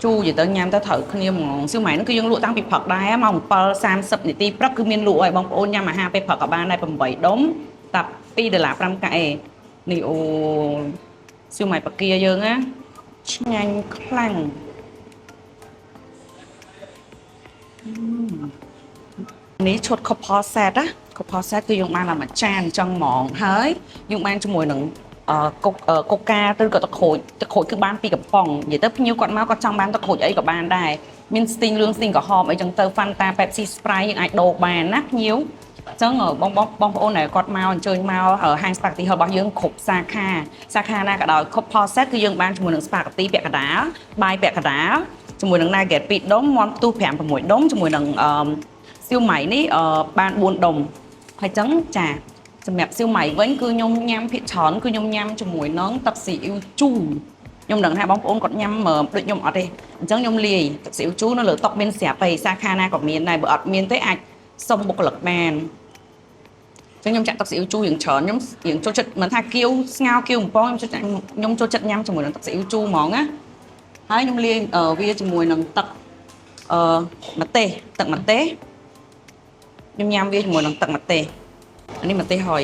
ជូរនិយាយទៅញ៉ាំទៅត្រូវគ្នាហ្មងសៀវម៉ៃហ្នឹងគឺយើងលក់តាំងពីព្រឹកដែរម៉ោង7:30នាទីព្រឹកគឺមានលក់ហើយបងប្អូនញ៉ាំអាហារពេលព្រឹកក៏បានដែរ8ដុំតា2ដុល្លារ5កាក់ឯងនេះអូសៀវម៉ៃបាគាយើងណាឆ្ងាញ់ខ្លាំងនេះឈុត couple set ណា couple set គឺយើងបានឡើងមួយចានអញ្ចឹងហ្មងហើយយើងបានជាមួយនឹងអឺកុកអឺកុកកាឬក៏ទឹកក្រូចទឹកក្រូចគឺបានពីកំប៉ុងនិយាយទៅភ្ញៀវគាត់មកគាត់ចង់បានទឹកក្រូចអីក៏បានដែរមានស្ទីងលឿងស្ទីងក្រហមអីចឹងទៅ Fanta Pepsi Sprite យើងអាចដូរបានណាភ្ញៀវអញ្ចឹងបងបងបងប្អូនដែលគាត់មកអញ្ជើញមកហាង Spaghetti Hall របស់យើងគ្រប់សាខាសាខាណាក៏ដោយ couple set គឺយើងបានជាមួយនឹង Spaghetti ពាក់កណ្ដាលបាយពាក់កណ្ដាលជាមួយនឹង Nugget 2ដុំមាន់ផ្ទុះ5 6ដុំជាមួយនឹងអឺ សៀវម៉ៃនេះអឺបាន4ដុំហើយចឹងចាសម្រាប់សៀវម៉ៃវិញគឺខ្ញុំញ៉ាំភាគច្រើនគឺខ្ញុំញ៉ាំជាមួយនឹងទឹកស៊ីអ៊ីវជូរខ្ញុំដឹងថាបងប្អូនគាត់ញ៉ាំដូចខ្ញុំអត់ទេអញ្ចឹងខ្ញុំលាយទឹកស៊ីអ៊ីវជូរនៅលើតុមានស្រាប់ហើយសាខាណាក៏មានដែរបើអត់មានទេអាចសុំបុគ្គលិកបានអញ្ចឹងខ្ញុំចាក់ទឹកស៊ីអ៊ីវជូរយ៉ាងច្រើនខ្ញុំរៀងចូលចិត្តមិនថាគៀវស្ងោរគៀវបំពងខ្ញុំចូលចិត្តខ្ញុំចូលចិត្តញ៉ាំជាមួយនឹងទឹកស៊ីអ៊ីវជូរហ្មងណាហើយខ្ញុំលាយវាជាមួយនឹងទឹកអឺម្ទេសទឹកម្ទេស ខ្ញុំញ៉ាំវាជាមួយនឹងទឹកម្ទេសអានេះម្ទេសហុយ